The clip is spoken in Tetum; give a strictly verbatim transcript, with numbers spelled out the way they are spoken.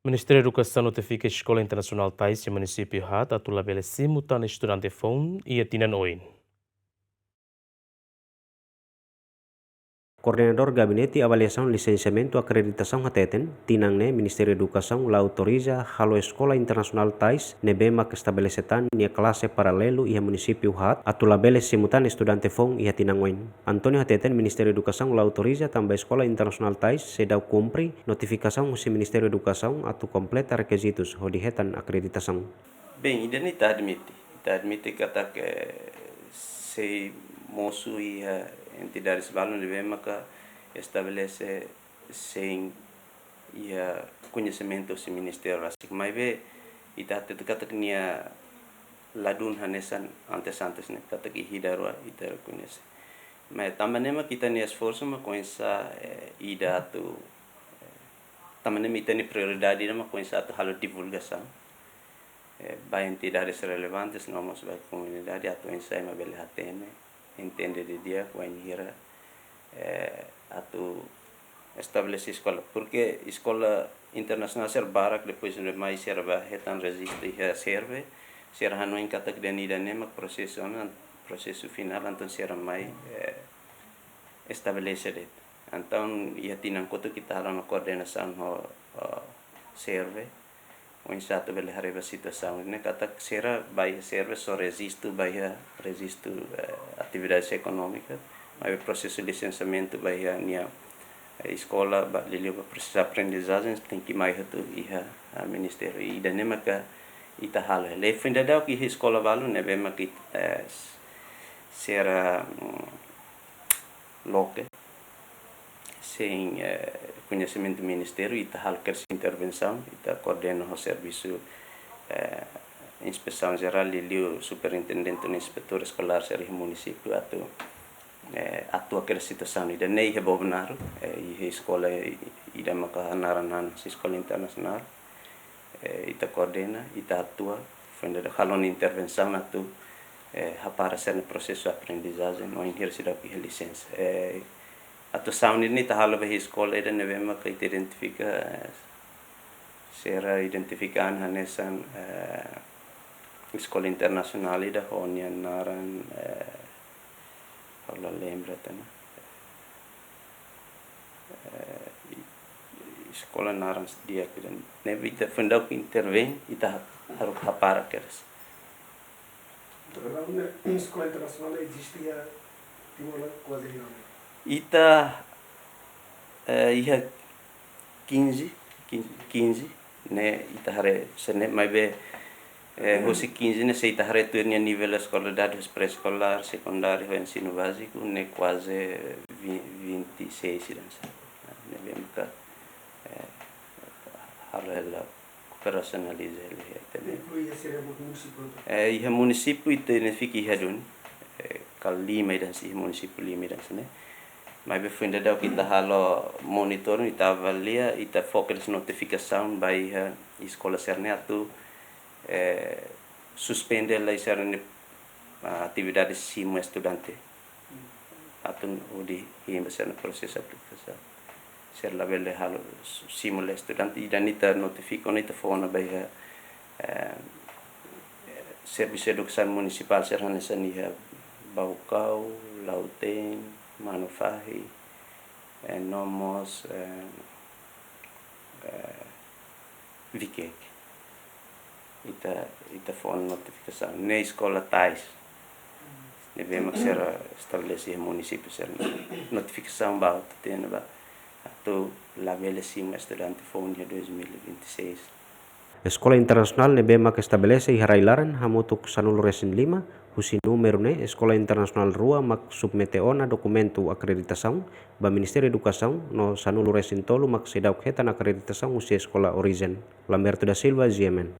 Ministériu Edukasaun notifika Eskola Internasionál Tais iha munisípiu haat atu labele simu tan estudante foun iha tinan oin. Koordenadór Gabinete Avaliasaun Lisensiamentu Akreditasaun hateten, tinan ne'e Ministériu Edukasaun la autoriza halo Eskola Internasionál Tais ne'ebé mak estabelese tan nia klase paralelu iha munisípiu haat atu labele simu tan estudante foun iha tinan oin. António hateten Ministériu Edukasaun la autoriza tanba Eskola Internasionál Tais seidauk kumpre notifikasaun husi Ministériu Edukasaun atu kompleta rekizitus hodi hetan akreditasaun. Bem, ida-ne'e ita admite. Ita admite katak, eh, sei mosu iha entidades balu ne'ebé maka estabelese sein iha koñesimentu husi ministériu rasik. Maibé, ita hatete katak nia ladún hanesan antes-antes ne'e, katak iha ida rua ita rekoñese. Maibé tanba ne'e mak ita-nia esforsu mak oinsá, eh, ida atu, eh, tanba ne'e mak ita-nia prioridade mak oinsá atu halo divulgasaun, eh, ba entidades relevantes, no mós ba komunidade, atu oinsá ema bele hatene, entende didi'ak wainhira, eh, atu estabelese eskola. Porke eskola internasionál sira barak, depois ne'e mai sira bá hetan rejistu iha SERVE, sira hanoin katak dehan ida-ne'e mak prosesu ona, prosesu finál, entaun sira mai, eh, estabelese de'it. Entaun, iha tinan kotuk ita halo ona koordenasaun ho, ho SERVE, oinsá atu bele haree ba situasaun ne'e katak sira bá iha SERVE só rejistu, bá iha rejistu, eh, atividades ekonómikas, maibé prosesu lisensiamentu ba iha nia, eh, eskola, ba liuliu ba prosesu aprendizajen tenke mai hotu iha, ah, ministériu. Ida-ne'e maka ita halo. Liuliu foin daudauk iha eskola balu ne'ebé mak it-, eh, s-, sira, mm, loke sein, eh, koñesimentu ministériu, ita halo kedas intervensaun, ita koordena ho servisu, eh, inspesaun jerál, liuliu superintendente no inspetór eskolár sira iha munisípiu atu, eh, atua kedas situasaun ida-ne'e iha Bobonaro, eh, iha eskola ida maka naran hanesan eskola internasionál, eh, ita koordena, ita atua, foin daudauk halo ona intervensaun atu, eh, hapara sira-nia prosesu aprendizajen, wainhira seidauk iha lisensa. Eh, atuasaun ne'e ita halo ba iha eskola ida ne'ebé maka ita identifika, eh, sira identifika an hanesan, eh, eskola internasionál ida ho nia naran, eh, ha'u la lembra tan. Eh, i-, eskola naran di'ak ida. Ne'ebé ita foin daudauk intervein, ita ha-, haruka hapara kedas. Entaun, ne'e eskola internasionál eziste iha Timor kuaze hira ona? Ita, eh, iha kinze, kinze, kinze, ne'e ita haree, se ne'e maibé, eh, husi kinze ne'e se ita haree tuir nia nivel eskolarizasaun husi pré-eskolár, sekundáriu, ensinu báziku, ne'e kuaze vi-, vinte e seis ida hanesan. Ne'ebé maka, eh, halo hela operasionaliza hela iha ita-nia. Inklui iha sira-nia munisípiu? Eh, iha munisípiu ita identifika iha duni, eh, kala lima ida hanesan, iha munisípiu lima ida hanesan ne'e. Maibé foin daudauk ita halo monitoring, ita avalia, ita fó kedas notifikasaun ba iha eskola sira-ne'e atu, eh, suspende lai sira-nia, ah, atividade simu estudante. Atu hodi hein ba sira-nia prosesu aplikasaun. Sira labele halo simu lai estudante, ida-ne'e ita notifika ona, ita fó ona ba iha, eh, Servisu Edukasaun Munisipál sira hanesan iha Baucau, Lautein, Manufahi, eh, no mós, eh, eh, Viqueque. Ita, ita fó notifikasaun. Ne'e eskola tais ne'ebé mak sira estabelese iha munisípiu sira. Notifikasaun ba atu tene ba atu labele simu estudante foun iha dois mil e vinte e seis. Eskola internasionál ne'ebé mak estabelese iha rai-laran hamutuk sanulu-resin-lima, husi númeru ne'e eskola internasionál rua mak submete ona dokumentu akreditasaun ba Ministériu Edukasaun no sanulu-resin-tolu mak seidauk hetan akreditasaun husi eskola orijen. Lamberto da Silva, G M N.